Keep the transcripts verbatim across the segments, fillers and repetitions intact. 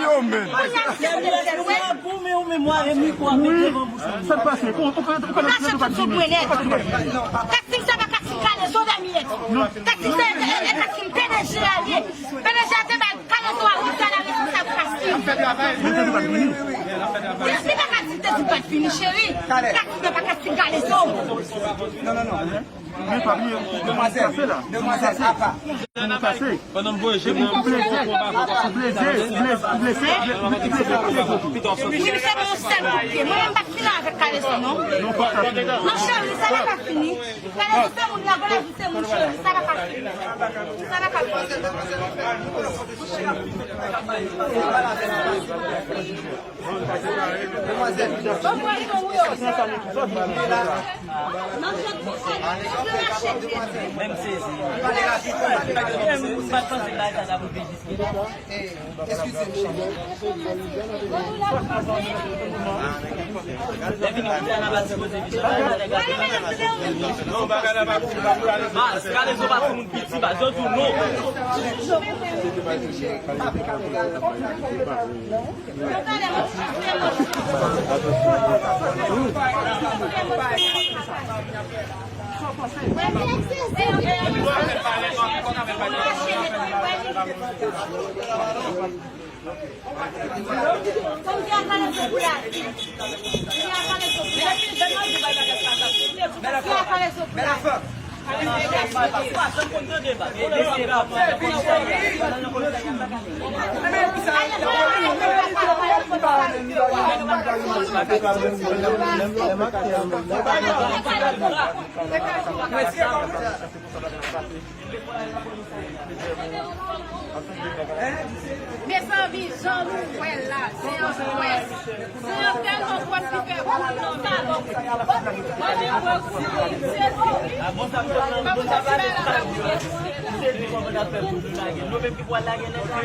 Yo, men. Sa k pase? Ou, ou, ou, ou, ou, ou, Kassim sou mwen nèt. Kassim sa pa Kassim Kalezo dèmiyèt. Kassim se, e, e, Kassim P D G a ye. P D G a te bay Kalezo a Roxana responsab Kassim. Li pa ka di te di pa t fini, cheri. Kassim nan pa Kassim Kalezo. Men pa bliye, demwazèl, demwazèl, apa. Pandan m voye je mwen, ou blese, ou blese, ou blese, ou blese, ou blese. Wi, se yon sèl kout pye. Mwen menm pa fin avèk Kalezo, non. Non, cheri, sa pa ka fini. Kalezo se moun, la, la vi se moun, cheri, sa pa ka fini. Sa pa ka fini. Menm sezi. M pa t panse bagay sa ta pou vin jiske la. Lè vini pou fè anaba ti koze vit. Baz, Kalezo pa timoun piti, baz, yo di w non. Mezanmi, jan nou wè l la, se yon pwès. Se yon tèlman pwès ki fè moun nan salòp. Mwen menm mwen si se nou. Pa pou ti bagay la pa pou mwen. Nou menm ki pral lage nèg la.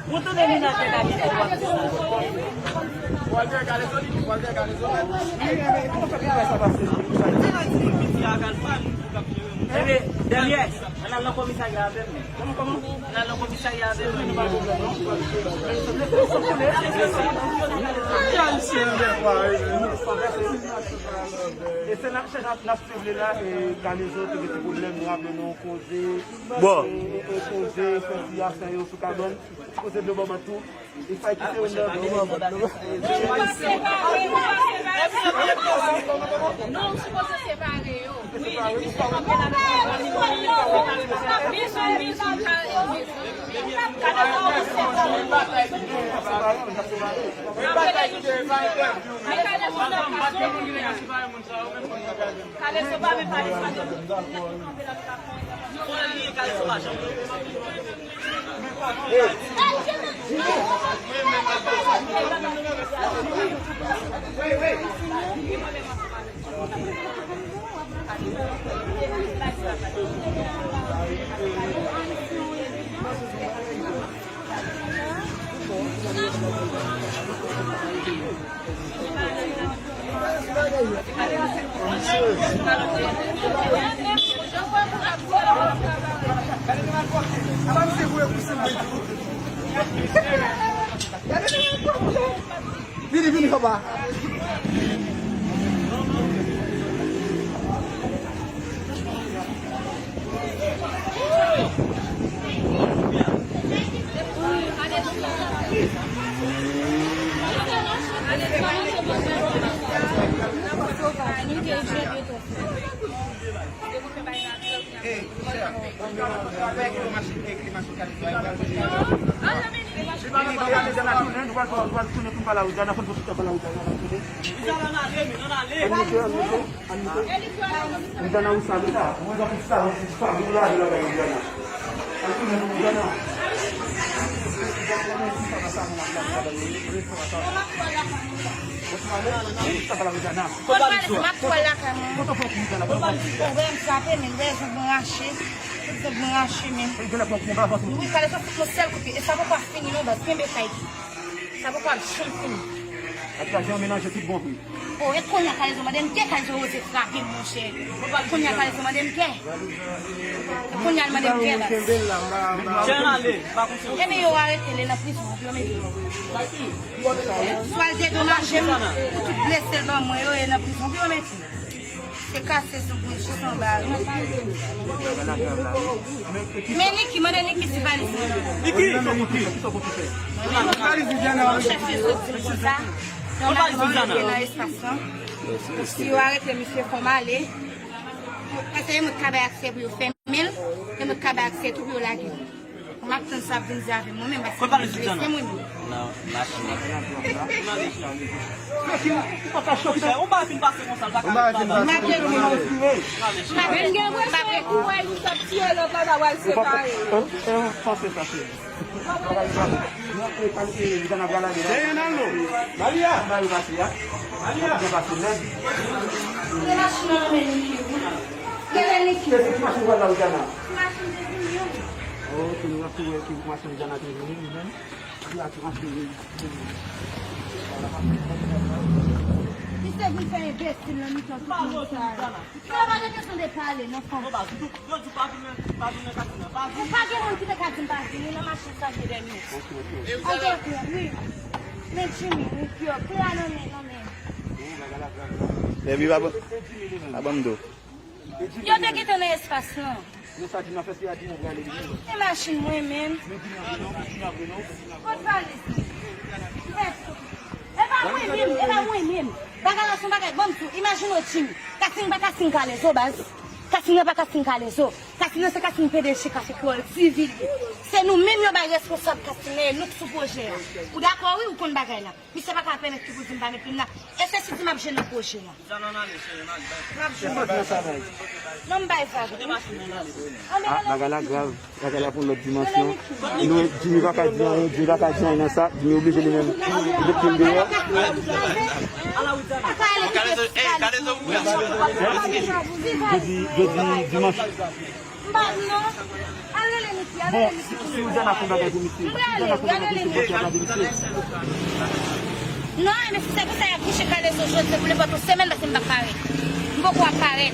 Ou tande li nan tèt a li, tèt w ap di sa. Walter Galezo, li di Walter Galezo. Ebyen, dènye, ann al nan komisarya avè m. Kòman, kòman? Ann al nan komisarya avè m. E se nan chèch n ap swiv li la, e Kalezo te gen ti pwoblèm, nou raple nou koze, bon, e, e koze, sou sitiyasyon yo sou Kabòn, ti koze dlo bòbòt tou. Li fè ki se yon nan. Nou sipoze separe yo. Wi, li separe yo. Bizou, bizou, kare, bizou. Kare, separe yo. Kale Soba, men pale sa. Vini, vini, papa. Ann moute, ann moute, ann moute. Ann moute. Ann moute. Ann tounen pou Louisiana. Ann tounen pou Louisiana. Kot Malik? Kot Malik? M ap pran lakay mwen. Kote w pran pou Louisiana? Kote w pran pou Louisiana? Ou wè m frape, men m wè zong mwen rache. Tout zong mwen rache, men. Wi, Kalezo fout mwen sèl kout pye. E sa poko ap fini non, baz. Kenbe kay. Sa poko ap janm fini. Atras, jan melanje tout bon vre. O, e kounye a Kalezo mande m, ke Kalezo oze frape m, monchè. Kounye a Kalezo mande m kè. E kounye a l mande m kè, baz. Ebyen, yo arete l, e nan prizon, yo mete l. Swa l dedomaje m pou tout blese l ban mwen yo, e nan prizon, yo mete l. Se kase sou bouch, jis anba, wi. Men Niki, mande Niki si valiz mwen nan. Niki! Mwen chèche soti konsa. Nòmalman, mwen te nan espas lan. Si yo arete misye, fò m ale. Paske gen moun k ka bay aksè pou yo fèmen l, gen moun k ka bay aksè tou pou yo lage l. M ap tann sa ap vin di avè m, mwen menm, paske mwen blese mwen menm. Nan machin nan. Ou pa ka chòke. Yon bagay fin pase konsa, l pa ka ret la. M ap ret. Men gen mwen se kou wè nou t ap tiye lòt la, ta pral separe. Panse sa, cheri. Malia! Malia! Se machin nan men Niki, wi. Gade Niki. Se ki machin pral la, Louisiana? Machin de Junior. Oh, se nou ap tou wè ki machin Louisiana te vini, li menm. Li ap rantre, wi. Li se vin fè enbesil nan mitan tout moun sa yo. Yo pa gen kesyon de pale, non, fanm. Yo di w pa vin nan, pa vin nan katin nan, pa vin. Ou pa gen moun ki te ka di m pa vini nan machin sa gen dènye. An dènye, wi. Men Jimmy, wi, pyo. Kle a nan men, nan men. Epi pa ban, pa ban m do. Yo te gentan nan espas lan. E machin mwen menm. Kot valiz mwen? E pa mwen menm, e pa mwen menm. Bagay la se yon bagay, ban m di w, imajine w Jimmy. Kasin pa Kasin Kalezo, baz. Kasin nan pa Kasin Kalezo. Kasin nan se Kasin P D G Kafe Kreyòl T V li ye. Se nou menm yo bay responsab Kasin nan, e nou k sou pwojè a. Ou dakò wi, ou konn bagay la. Misye pa ka pèmèt ki pou di m pa met plim nan. E se si di m ap jwe nan pwojè a. M ap jwe nan pwojè a. Non, m bay vag, wi. Ah, bagay la grav. Bagay la pran lòt dimansyon. Nou, Jimmy pa ka di anyen, Jimmy pa ka di anyen nan sa. Jimmy oblije li menm. Li met plim deyò. Jodi, jodi dimanch. M pa di non. Al rele Niki, al rele Niki. Si Louisiana fè bagay pou misye, si Louisiana fè bagay pou misye, bòs la gade misye. Non, e men si se pou sa y ap bouche Kalezo jodi, se pou nenpòt yon semèn, paske m p ap parèt. M poko ap parèt.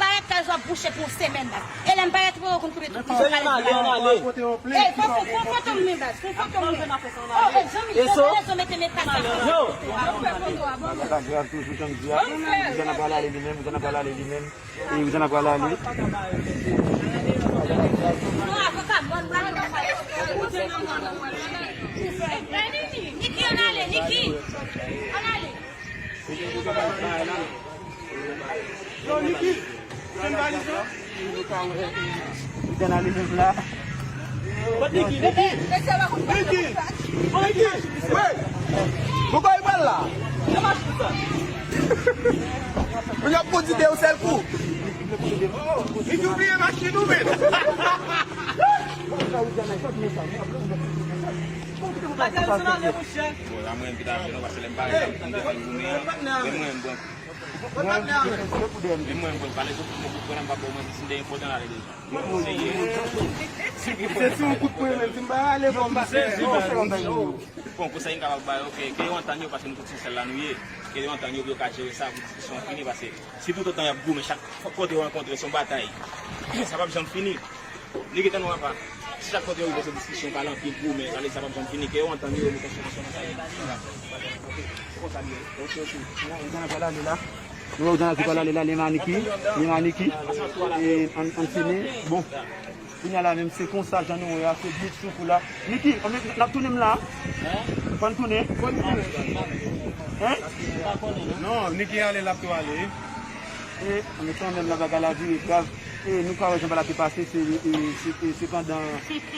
parèt, kay zò ap bouche pou yon semèn, baz. E lè m parèt, ou konn kote tout moun pale. Ann ale, ann ale. E fò, fò, fò fantom li, baz. Fò fantom li. Oh, e zanmi, e so? Zanmi, mete, mete sa. Yo. Bagay la grav toujou, jan m di a. Jan n ap pral ale li menm, jan n ap pral ale li menm. E Rizana pral ale. Niki, ann ale, Niki. Ann ale. Yo, Niki, jwenn valiz lan. Rizana li menm la. Niki, Niki. Niki. Niki. Wi. Poukò li pral la? Moun ap kondide yon sèl kou. Li di w bliye machin ou menm. Bon, la mwen ki ta fè non, paske lè m pale la, m te fè goumen an. Men mwen, m pran. Men mwen, m pran. Pale sou kout pwen, m pa ba w manti, si m te gen fòt, ann ale deja. Se si yon kout pwen menm, si m pa ale, bon, m pa sezi, baz. Bon, konsèy m kapab ba yo, ke, ke yo antann yo, paske nou tout se yon sèl la nou ye. Ke yo antann yo, pou yo ka jere sa, pou diskisyon an fini, paske si toutotan y ap goumen, chak kote yo rankontre, se yon batay, sa p ap janm fini. Niki, tann mwen, papa. Si chak kote yo rive, se diskisyon, pale anpil, goumen, sa vle di sa p ap janm fini, ke yo antann yo, yo mete yon solisyon nan sa yo. Se konsa li ye. Ok, ok. Rizana pral ale la. Nou wè Rizana ki pral ale la, li menm a Niki. Li menm a Niki. E, ann, ann fini. Bon. Kounye a la menm, se konsa jan nou wè a, se bit sou kou la. Niki, ann, n ap tounen m la. Fò n tounen. Hein? Non, Niki ale, l ap tou ale. E, ann, kanmenm la, bagay la vire grav. E, nou ka wè jan bagay la te pase, se, e, se, e, se pandan,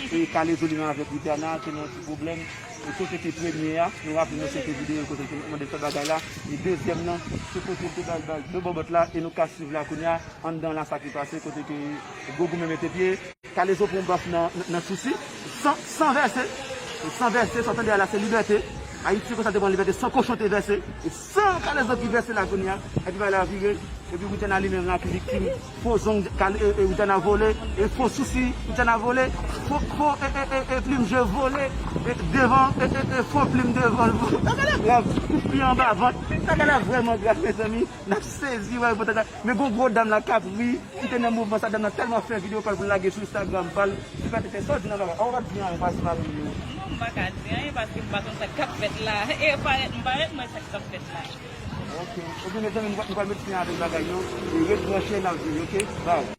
e, Kalezo li menm avèk Rizana te nan yon ti pwoblèm. E kote ke premye a, nou raple nou se te videyo kote ke nou mande fè bagay la. E dezyèm nan, se kote l te bay bal de bòbòt la, e nou ka swiv la kounye a, anndan la sa ki pase, kote ke gwo goumen mete pye. Kalezo pran baf nan, nan, nan Sousi, san, san vèse, san vèse, sa w tande a la se libète. Ayiti konsa te pran libète, san kochon te vèse, e san Kalezo ki vèse la kounye a, epi bagay la vire. Epi Rizana li menm la ki viktim. Fo zong, kal-, e, e, Rizana vole. E fo sousi, Rizana vole. Fo, fo, e, e, e, e, plim je vole. E, devan, e, e, e, fo plim devan l vole. Bagay la grav. Kout pye anba vant. Bagay la vrèman grav, mezanmi. N ap sezi, wè, pou ta-, men gon gwo dam la k ap ri. Ki te nan mouvman sa, dam nan tèlman fè videyo pa l pou l lage sou Instagram pa l. Li pa te fè sa w di nan bagay. An, w pa t di anyen, paske m ap ri yo. Non, m pa ka di anyen, paske m pa konn sa k ap fèt la. E parèt, m parèt, mwen sa k ap fèt la. Ok. Ebyen, mezanmi, nou pral, nou pral met fen avèk bagay yo. E ret branche, n ap vini, ok? Bye.